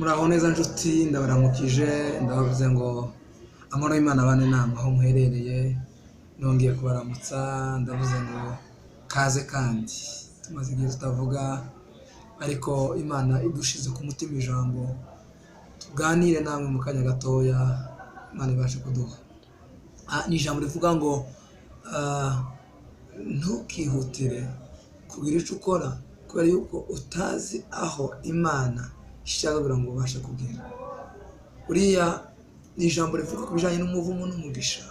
Muraho neza nshuti, ndabaramukije, ndabavuze ngo amahoro y'Imana abane namwe aho muherereye. Nongeye kubaramutsa, ndavuze ngo kaze kandi tumaze igihe tutavuga, ariko Imana idushize ku mutima ijambo tuganire namwe mu kanya gatoya, Imana ibashe kuduha. Ni ijambo rivuga ngo ntukihutire kugira icyo ukora kubera yuko utazi aho Imana ishaka kugira ngo ubashe kugera. Uriya ni ijambo rivuga ku bijyanye n'umuvumo n'umugisha.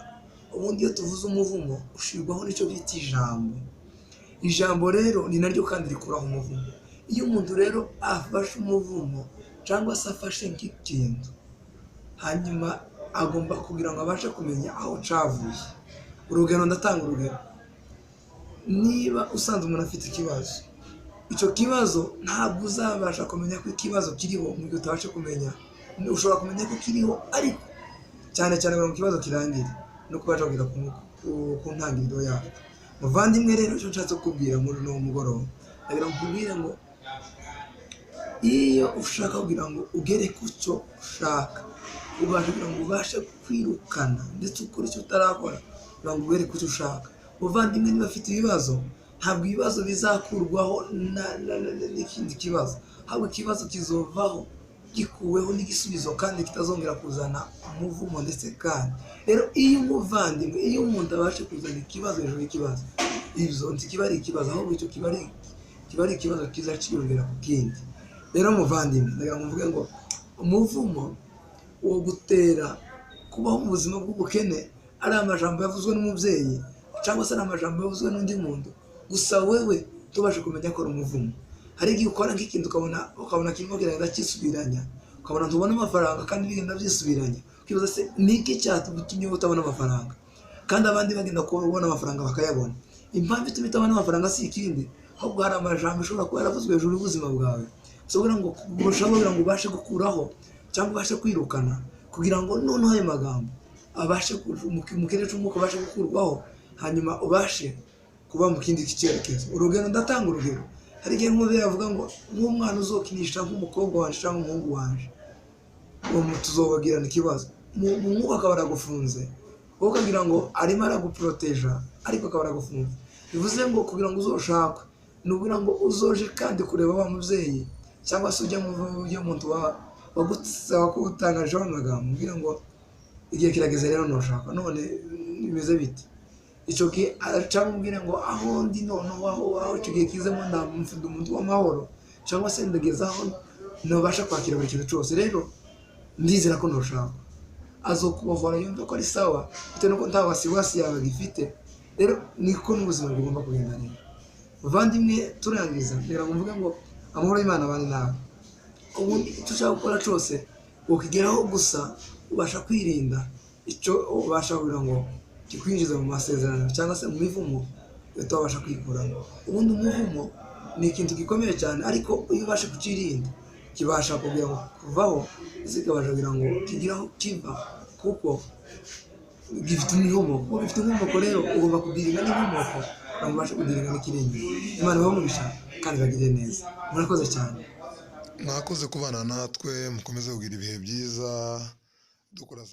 Ubundi iyo tuvuze umuvumo ushirwaho n'icyo bita ijambo. Ijambo rero ni naryo kandi rikuraho umuvumo. Iyo umuntu rero afashe umuvumo cyangwa se afashe nk'ikintu, hanyuma agomba kugira ngo abashe kumenya aho cyavuye. Urugero, ndatanga urugero. Niba usanze umuntu afite ikibazo, icyo kibazo ntabwo uzabasha kumenya ko ikibazo kiriho mu gihe utabasha kumenya. Ushobora kumenya ko kiriho, ariko cyane cyane kugira ngo ikibazo kirangire no kubasha kugera ku ntangiriro yacyo. Muvandimwe rero, icyo nshatse kukubwira muri uno mugoroba, ndagira ngo nkubwire ngo iyo ushaka kugira ngo ugere ku cyo ushaka, ubasha kugira ngo ubashe kwirukana ndetse ukore icyo utarakora kugira ngo ugere ku cyo ushaka. Muvandimwe, niba afite ibibazo, ntabwo ibibazo bizakurwaho n'ikindi kibazo, ahubwo ikibazo kizovaho gikuweho n'igisubizo kandi kitazongera kuzana umuvumo. Ndetse kandi rero iyo umuvandimwe, iyo umuntu abashe kuzana ikibazo hejuru y'ikibazo, ibyo ntikiba ari ikibazo, ahubwo icyo kiba ari ikibazo kiza cyiyongera ku kindi. Rero muvandimwe, ndagira ngo mvuge ngo umuvumo wo gutera kubaho mu buzima bw'ubukene ari amajambo yavuzwe n'umubyeyi cyangwa se ari amajambo yavuzwe n'undi muntu, gusa wewe tubashe kumenya ko ari umuvumo. Hari igihe ukora nk'ikintu ukabona kirimo kiragenda cyisubiranya, ukabona ntubona amafaranga kandi bigenda byisubiranya, ukibaza se ni iki cyatumye utabona amafaranga kandi abandi bagenda kubona amafaranga bakayabona. Impamvu ituma utabona amafaranga si ikindi, ahubwo hari amajambo ashobora kuba yaravuzwe hejuru y'ubuzima bwawe, kugira ngo ushobora kugira ngo ubashe gukuraho cyangwa ubashe kwirukana, kugira ngo noneho ayo magambo abashe mu kirere cy'umwuka abashe gukurwaho, hanyuma ubashe kuba mu kindi cyerekezo. Urugero, ndatanga urugero. Hari igihe nk'umubyeyi avuga ngo nk'umwana uzokinisha nk'umukobwa wanje cyangwa umuhungu wanje, uwo tuzobagirana ikibazo. Mu mwuka akaba aragufunze, wowe ukagira ngo arimo araguporoteja, ariko akaba aragufunze. Bivuze ngo kugira ngo uzoshakwe ni ukugira ngo uzoje kandi kureba wa mubyeyi cyangwa se ujya mu muntu wagutangajeho amagambo, umbwira ngo igihe kirageze rero ntushaka, none bimeze bite? Icyo gihe cyangwa umbwire ngo aho ndi noneho aho icyo gihe kizemo ndamufite umuntu w'amahoro, cyangwa se ndageze aho ntabasha kwakira buri kintu cyose, rero ndizera ko ntushaka. Azokubohora yumve ko ari sawa, bitewe n'uko nta wasiwasi yawe agifite. Rero niko n'ubuzima bugomba kugenda. Rero muvandimwe, turangiza kugira ngo mvuge ngo amahoro y'Imana abane nawe. Ubundi icyo ushaka gukora cyose ukigeraho, gusa ubasha kwirinda icyo ubasha kugira ngo kikwinjiza mu masezerano cyangwa se mu mivumo utabasha kwikuramo. Ubundi umuvumo ni ikintu gikomeye cyane, ariko iyo ubasha kukirinda kibasha kugira ngo kuvaho, kikabasha kugira ngo kigire aho kiva, kuko gifite inkomoko. Kuko gifite inkomoko rero ugomba kudiringa n'inkomoko kugira ngo ubashe kudiringa n'ikirenge. Imana ibahe umugisha kandi ibagirire neza. Murakoze cyane. Mwakoze kubana natwe, mukomeze kugira ibihe byiza, dukora.